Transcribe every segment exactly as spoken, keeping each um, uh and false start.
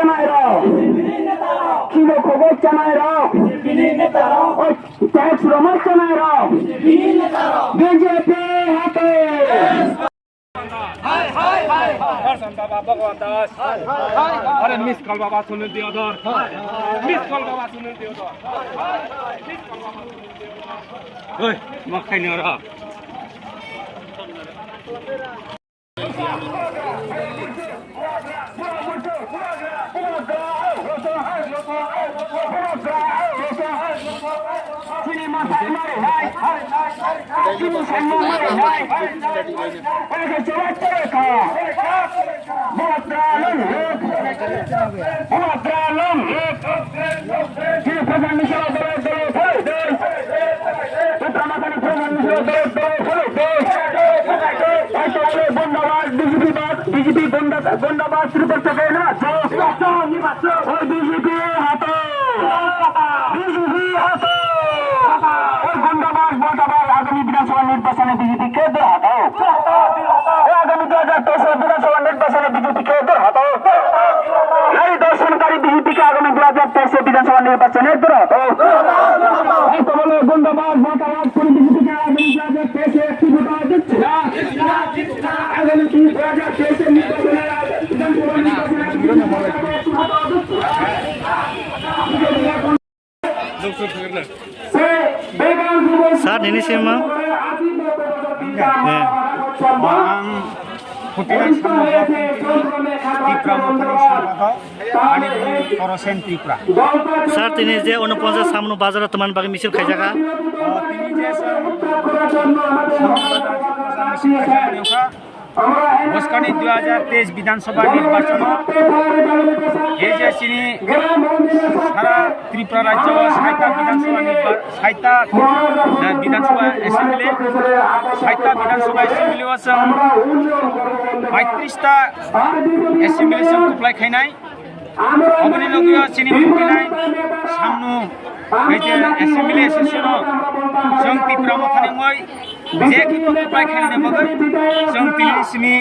Chanairok, chini khobor chanairok, oi tax roma chanairok, B J P hate. Hai, hai, hai, hai. Darshan Baba Bhagwan Das. Hai, hai, hai, hai. Are miss call Baba Sunil Deodar. Hai, hai, hai. Miss call Baba Sunil Deodar. Hai, hai, hai. Miss call Baba Sunil Deodar. Oi, ma khaini ora. B J P gunda, gundabas Tripura Chakra na, jai. Oi B J P hato. B J P hato. Oi gundabas, gundabas, agami Bidhan Sabha nirbachone B J P ke dur hato. Oi agami dui hajar teis Bidhan Sabha nirbachone B J P ke dur hato. Nai dorshon kari B J P ke agami dui hajar teis Bidhan Sabha nirbachone dur hato. Oi gundabas, gundabas, puri B J P ke agami dui hajar teis Tripura Chakra. Sir, nini sima? Eh. Ang Khotira Samung Block Tipra Mothani Songkha Dol, ani bumung Porosen Tripura. Sir, tini je unoponchas Samung Bazar o tongmani bagwi misil khaijak ha. O, tini je chwng Samung Bazar o misil khaijak ha, Bwskangni dui hajar teis Bidhan Sabha nirbachon o A J C ni sara Tripura rajyo o saita Bidhan Sabha nirba-, saita, eh, Bidhan Sabha Assembly, saita Bidhan Sabha Assembly o chwng paitris ta Assembly chwng kuplai khainai. Oboni logi o chini mukhunai samung hai je Assembly session o chwng Tipra Mothani wngwi je khe kuplai khainani bagwi chwng tini simi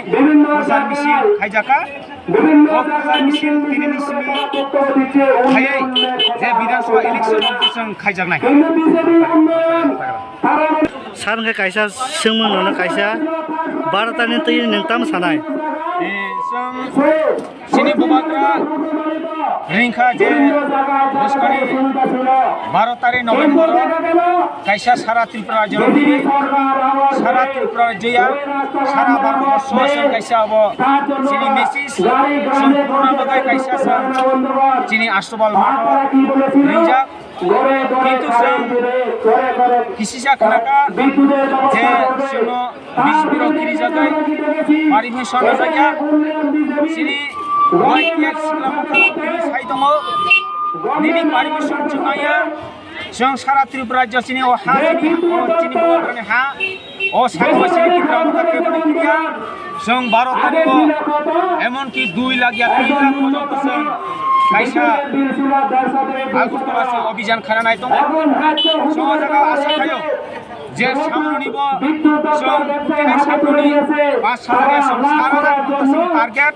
prochar misil khaijakha. O prochar misil tini simi khaiwi je Bidhan Sabha election chwng khaijaknai. Sir, hwnkhe kaisa swngmung nono kaisa baro tani twi nwng tamo sanai? Eh, chwng Chini bubagra ringkha je bwskangni baro tarikh November o kaisa sara Tripura rajyo ni, sara Tripura rajyo ya, sara Bharat borso o chwng kaisa abo chini message chwng purna bagwi kaisa chwng chini Astobal matho ringjak. Kintu chwng kisisa khnakha je chwngno B J P rok kirijagwi permission rwjakya. Chini Y T F sikla mokol tini sai tongo. Nini permission chwng naiya. Chwng sara Tripura rajyo chini o ha chini, o chini bubagrani ha. O sangbo chini Tipra Motha kebo ni kiriya. Chwng baro tarikh o emon ki dui lakh ya tin lakh porjonto chwng kaisa Agartala se obhijan khana nai tongo. Chwng o jaga asa khaio je samroni bo chwng tini samroni ba samroni chwng sat hajar porjonto chwng target.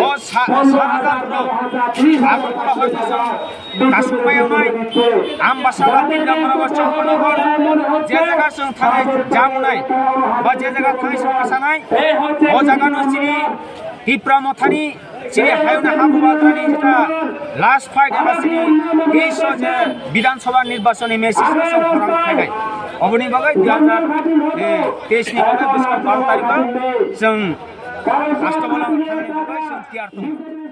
O sa-, sat hajar borok Agartala hoito chwng kasuk pai wngnai, Ambasa ba Tindamarao ba Chongpanagar, je jaga chwng thangnai jamunai, ba je jaga thangnai chwng kwchanai, o jaga no chini Tipra Mothani, chini hayungni ha bubagrani jeta last fight eba chini teis o je Bidhan Sabha nirbachon ni message no chwng khorang khainai. Oboni bagwi dui hajar teis ni bagwi bwskang baro tarikh o chwng Rashtrabala thangnani bagwi chwng tiyar tongo.